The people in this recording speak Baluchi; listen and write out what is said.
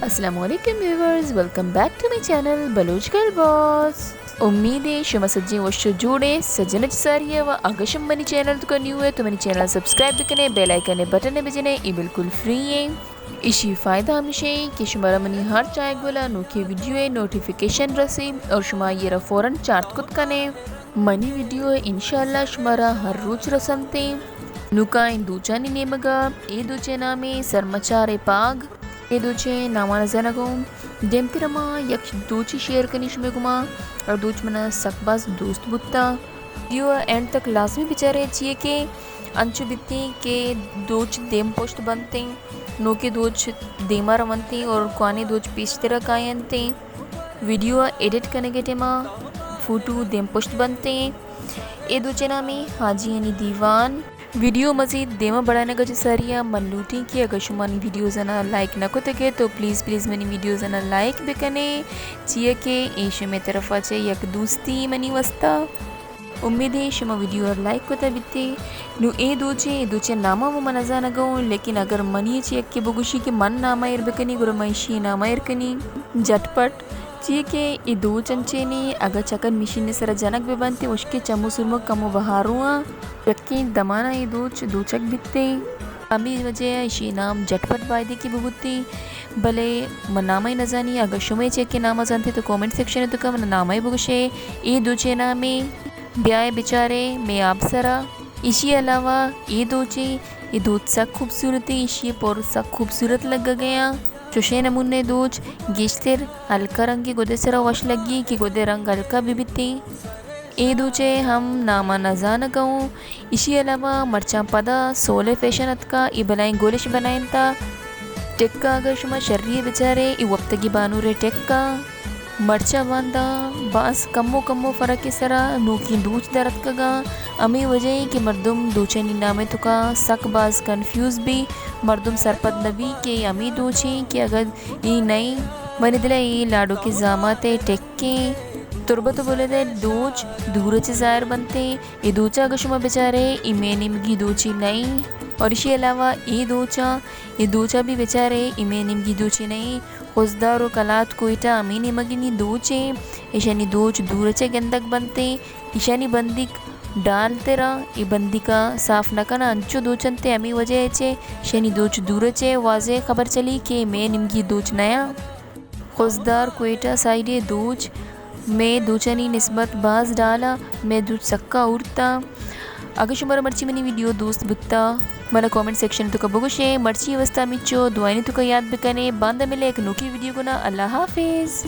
السلام علیکم viewers, welcome back to my channel Baloch girl boss. امید ہے شما سجیں وش و جوڑ ئے۔ سجن چہ ساری ءَ و اگہ شما منی چینل توکا نیو ئے تو منی چینل سبسکرائب بکنے، بیل آئیکن بٹن بجنے، اے بالکل فری ایں۔ ایشی فائدہ ہمیش ایں کہ شمارا منی ہر چاہے گولا نوکیں ویڈیو نوٹیفیکیشن رسی اور شما آئی را فوراً چارت کت کنے۔ منی ویڈیو انشاءاللہ شمارا ہر روچ رسنتیں۔ نوکائیں دوچانی نیمگا، اے دوچے نامیں سرمچار پاگ۔ اے دوچے ناما نزانگوں۔ دیمتر ما یک دوچی شیئر کنی شمے گما، اور دوچ منا سک باز دوست بوتا۔ ویڈیو اینڈ تک لازمی بچارے، چیئے کہ انچو بیتیں کہ دوچ دیم پشت بنتیں، نوکے دوچ دیما رونتیں اور کوانی دوچ پیشترا کاینتیں۔ ویڈیو ایڈٹ کنگے ٹیما فوٹو دیم پشت بنتیں۔ اے دوچے نامیں حاجیانی دیوان۔ ویڈیو مزید دیما بڑھائینگا چہ ساریا من لوٹیں کہ اگر شما منی ویڈیوزانا لائک نہ کتگے تو پلیز پلیز منی ویڈیوزانا لائک بکنے، چیئے کہ اے شمے طرفا چہ یک دوستی منی واسطہ۔ امید ایں شما ویڈیو ءَ لائک کتا بیتے۔ نوں اے دوچے، اے دوچے ناما و من نزانگا اوں، لیکن اگر منی چہ یکے بگوشی کہ من ناما ایر بکنی، گڑا من ایشی ناما ایر کنی۔ جھٹ پٹ۔ چیئے کہ اے دوچ انچینے، اگہ چکن مشین سرا جنگ ببنتے، اشکے چمو سرمگ کمو بہارواں، یکیں دمانا اے دوچ دوچگ بیتے۔ ہمے وجہ ءَ ایشی نام جھٹ پٹ بایدے کہ ببوتے، بلے من نامے نزانی۔ اگہ شمے چہ یکے ناما زانتے تو کمنٹ سیکشن توکا من نامے بگوشے۔ اے دوچے نامیں بیائے بچارے مئے آبسرا۔ ایشی علاوہ اے دوچے، اے دوچ سک خوبصورت ایں، ایشی پر سک خوبصورت لگگیاں۔ چوشیں نمونے دوچ گیشتر ہلکا رنگے گدے سرا وش لگی کہ گدے رنگ ہلکا ببیتیں۔ اے دوچے ہم ناما نزانگا اوں۔ ایشی علاوہ مرچاں پدا سولے فیشن اتکا، اے بلائیں گلش بنائینتا۔ ٹکا اگر شما شری بچارے، اے وپتگی بانورے ٹکا۔ مرچاں باندا باز کمو کمو فرق سرا نوکیں دوچ در اتکگاں۔ ہمے وجہ ایں کہ مردم دوچانی نام توکا سک باز کنفیوز بی، مردم سرپد نہ بی کہ اے ہمے دوچ ایں کہ اگہ اے نئیں۔ منی دل ءَ اے لاڈوکیں زامات ءِ ٹکیں تربت و بلد ءِ دوچ دور ءَ چہ ظاہر بنتیں۔ اے دوچ ءَ اگہ شما بچارے، اے مئے نیمگی دوچے نئیں۔ اور ایشی علاوہ اے دوچاں، اے دوچ ءَ بھی بچارے، اے مئے نیمگی دوچے نئیں۔ خضدار و کلات کوئٹہ ہمے نیمگینی دوچ ایں۔ ایشانی دوچ دور ءَ چہ گندگ بنتیں۔ ایشانی بندیک ڈال ترا، اے بندیکا صاف نہ کناں، انچو دوچ انت، ہمے وجہ ءَ چہ ایشانی دوچ دور ءَ چہ واضح خبر چلی کہ اے مئے نیمگی دوچ نیاں۔ خضدار کوئٹہ سائیڈ ءِ دوچ مئے دوچانی نسبت باز ڈال ءَ، مئے دوچ سکا اورتا۔ اگہ شمارا مرچی منی ویڈیو دوست بوتا، منا کمنٹ سیکشن توکا بگوشے۔ مرچی واسطہ ہمینچو، دعائیں توکا یاد بکنے۔ باندا ملے یک نوکیں ویڈیو گنا۔ اللہ حافظ۔